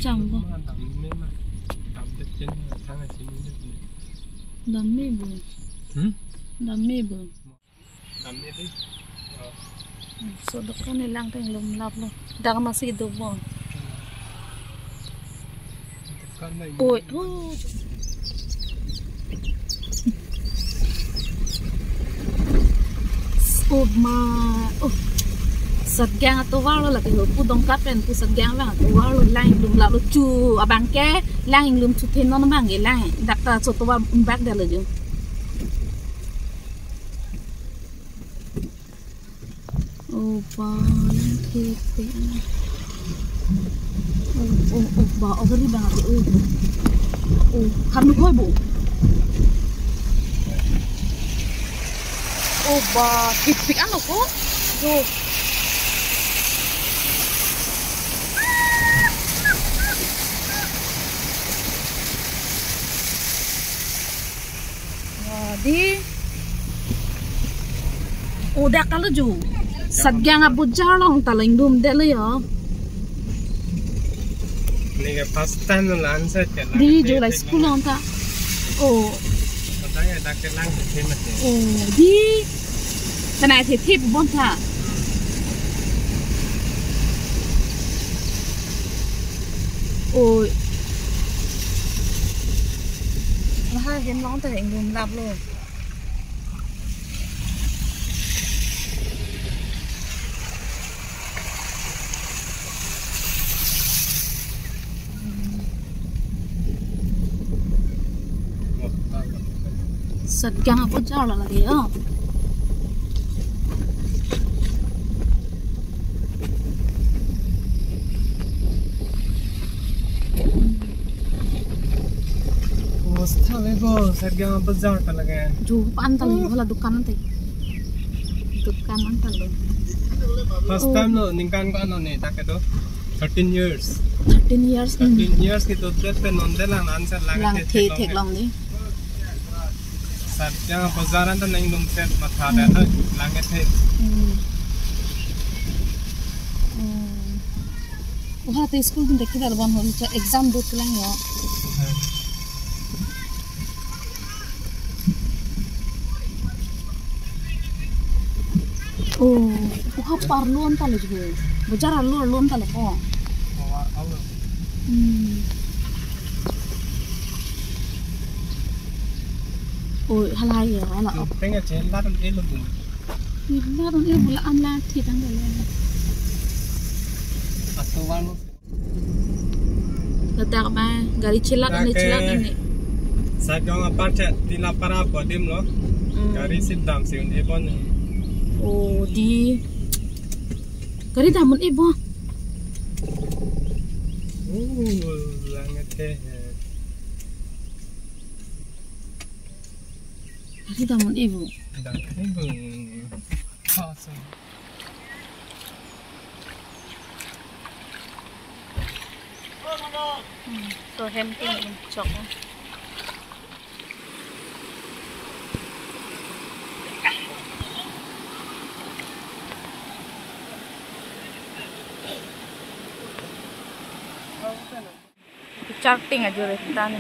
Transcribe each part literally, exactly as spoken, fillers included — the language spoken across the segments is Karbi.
Chang bo. Dam me ma. Dam det chen na thang asi ni. Dam me bo. Hmm? Dam me bo. Dam me di. So dokan ni lang teng lum lap lo. Dak masi do bo. Oi, oh. Oh ma, oh. Satgang atovar lo lake ho, pu Dongka pen pu Satgang vang atovar lo, lang inglum lap lo chu abang ke, lang inglum chu the non abang ke lang. Dak ta cho tovar bak da lo jo. Oh, ba, lang thek thek. Oh, oh, oh, ba, oh, gari bang ate, oh, oh, oh, kanu koi bo. Oh, ba, thek thek ano ko. Jo. Wah, di. Oh, dak kalo jo. Satgang abojar along ta lang dum det lo yo. Neke first time lo la-an sat ke la. Di ke jo la thek school thek along ta. Oh. Kata ya dak ke lang ke thek mati. Oh, di. Kanai the the bon tha. Oi. Lahai hem long ta inglum lap lo. Satgang abojar lo lake, oh. Ostha le bo, Satgang abojar ta lake. Jo pan ta le, hala dukan ante. Dukan an ta lo. First time lo, ningkan ko-an lo ne, dak ke do. Thirteen years. Thirteen years, hmm. Thirteen years ke do det pen non det lang answer lang lang the the thek long thek ne. Long ni. Satgang abojar an ta nang dum set matha da, hmm, lang the. Hmm. Hmm. Oha te school dun dekhi dal bon ho, cha exam dut lang yo. Hmm. Oh, oha parlo an ta lo jo. Bojar arlo arlo an ta lo ko. Oh, arlo. Hmm. Oh, halai ya, hala. Teng ya chen la dun elo dun. Ni la dun elo la an la thi tang le. Aso wan. Ladak ba, gari chelat ini, chelat ini. Satgang apar chat, Tilapara bodim lo. Hmm. Gari si dam si un-e bon. Oh, di. Gari dam un-e bon. Oh, lang the. Gari dam un-e bon. Dam un-e bon. Awesome. Hmm, so hem tin chok. Charting ajo re tani.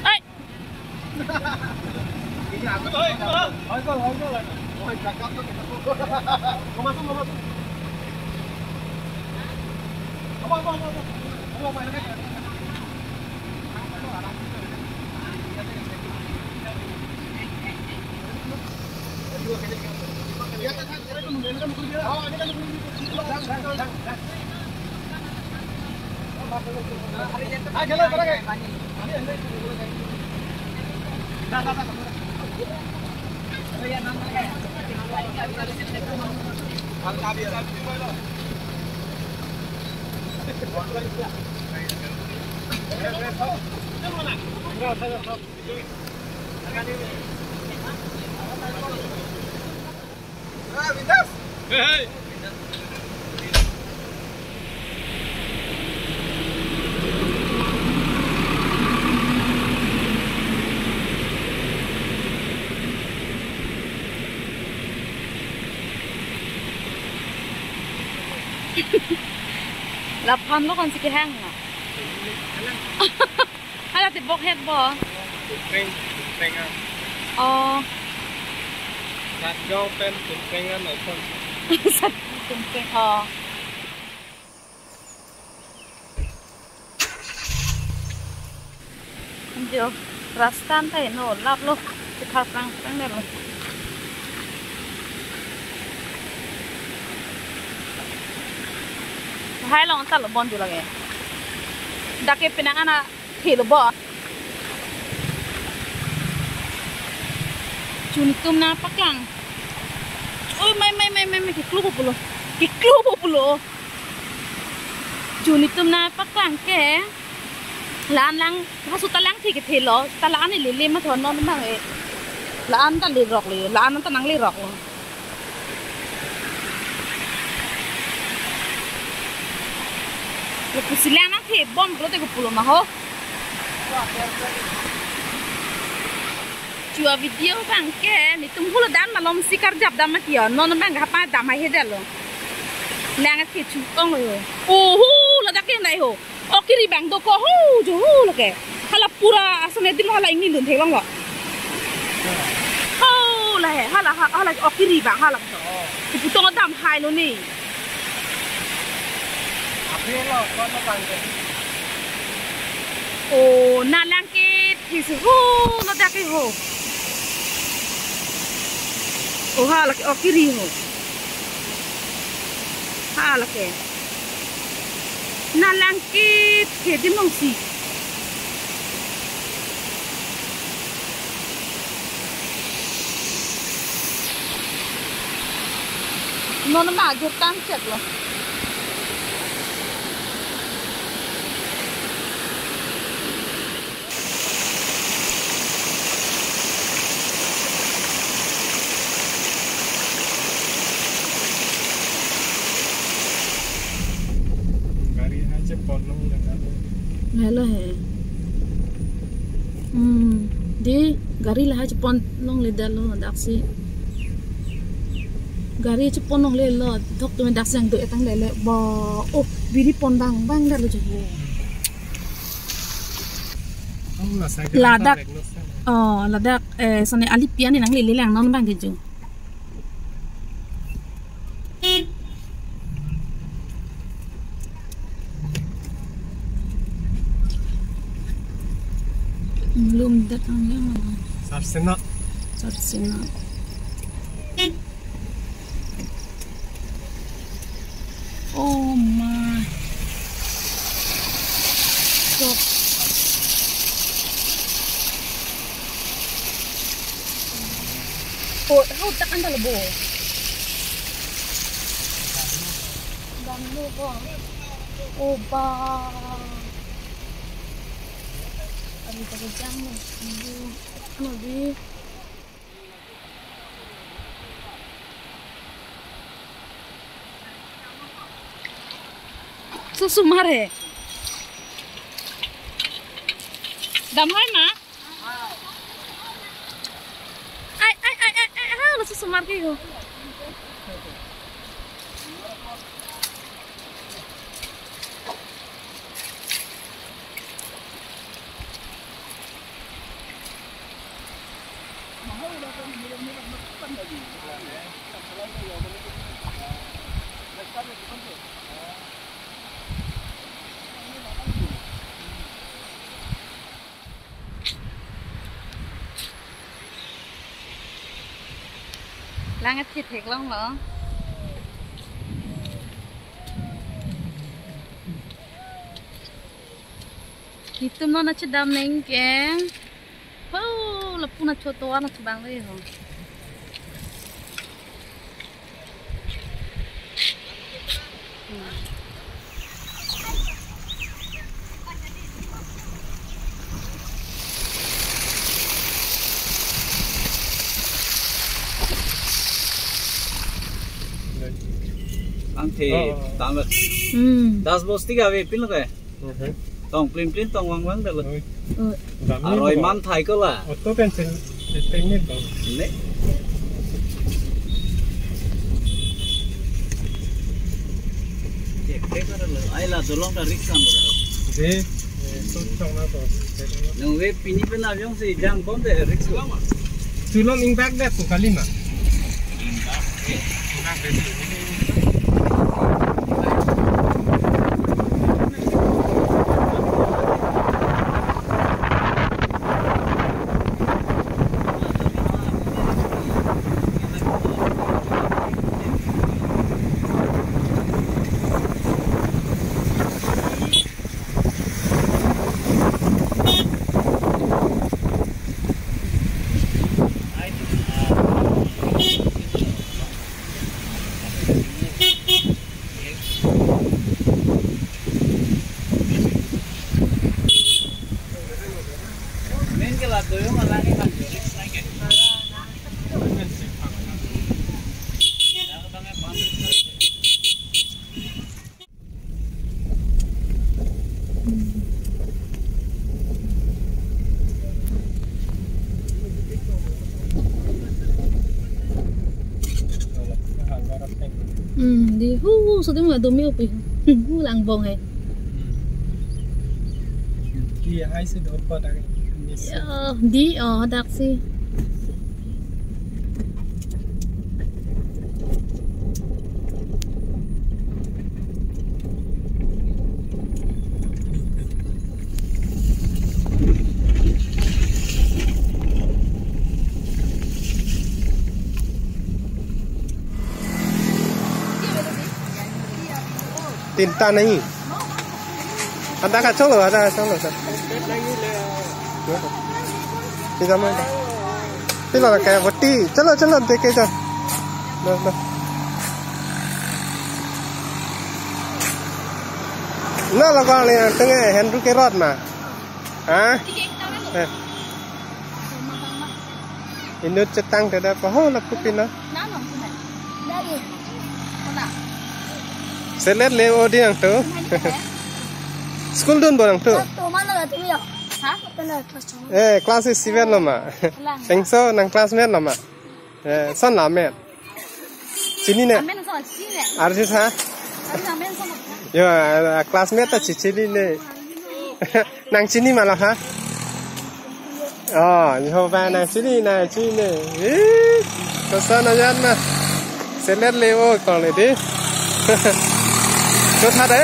Ai! Laphan lo kan si kehang na. Hala te bok het bo. Tumpreng, Tumpreng an. Oh. Satgaon pen Tumpreng an ason. Sat Tumpreng, oh. Jo, rasta an ta heno, lap lo, kethar prang prang lo. Hai long ta lo bon ju lake. Dak ke penang ana thelo bo. Chun tum na paklang. Oi, mai, mai, mai, mai, mai, keklu po pulo. Keklu po pulo. Chun tum na paklang ke. La-an lang, hasu ta lang thik thelo. Ta la-an lele ma thon non ma he. La-an ta lerok le. La-an ta nanglerok lo. Lo pusi la-an athe bom lo te ko pulo ma ho. Chua video bang ke, netum hulo dan malom si karjap dam mati ho. Non bang hapa dam hai he dalo. Lang athe chu ong lo. Oho, ladak ke nai ho. Okiri bang do ko ho, jo ho lake. Hala pura asam edim hala ingni dun theklong lo. Ho la he, hala ha, hala okiri bang hala. Iputong dam hai lo ni. Ape lo, ko to bang ke. O, na lang ke thisi ho, ladak ke ho. O, hala ke okiri ho. Hala ke. Na lang ke thedim nong si. Non ma jur tang chet lo. Gari hai chepon longle dalo. Helo he. Hmm, di gari lahai chepon longle dalo daksi. Gari chepon longle lo, thok tu daksi nangdo etang lele. Ba, oh, biri pon bang bang dalo jo. Oh, la cycle ladak. Bag lo sa. Oh, ladak, eh, sone alipi an nanglele lang non bang ke jo. Lum dat ang yang. Sarsena. Sarsena. Oh my God. Oh, how tak anda lebo? Damlo ko. Oh, ba. Ari ta jang lo. Ano di? Susumar he. Dam hai ma? Ai, ai, ai, ai, ai, halo susumar ke ho. Lang athi theklonglo. Itum non achedam neng ke. Ho, lapu na choto ana chubang le ho. Angke, oh, oh, oh, tanglo. Hmm. Das bosti ka ave pin lo ke? Mhm. Tong plin plin tong wang wang dalo. Oi. Oh. Aroi man thai ko la. Auto pencil, teknik dong. Ne. Cek cek ada lo. Ai la dolong dari sana lo. Deh, eh, so chong na to. Nang ave pini pen avion si jang bom de risk lo. Sulom ingbak de tu kalima. Hmm, di hu, hu, so di mo do mi upi. Hu lang bong hai. Ki hai si do pa dak. Ya, di, oh, dak si. Tinta nahi. Ada kacang lo, ada kacang lo, sir. Tidak mau. Tidak pakai peti. Chalo, chalo, deke chalo. Dah, dah. Na laga le tenge Henry Kerot ma. Ha? Eh. Inut chetang tada paho lapu pina. Selet le o di nangtum. School dunbom nangtum. Eh, class seven lo ma. Chengso nang classmate lo ma. Eh, son la met. Chinine. Amen so chinine. Arjit ha? Amen so. Yo, ah, classmate ta chi-, chinine. Nang chini ma la ha? Oh, yo ba nang chini, nang chinine. Eh, koson ajan ma. Selet le o kong le di. Kotha de?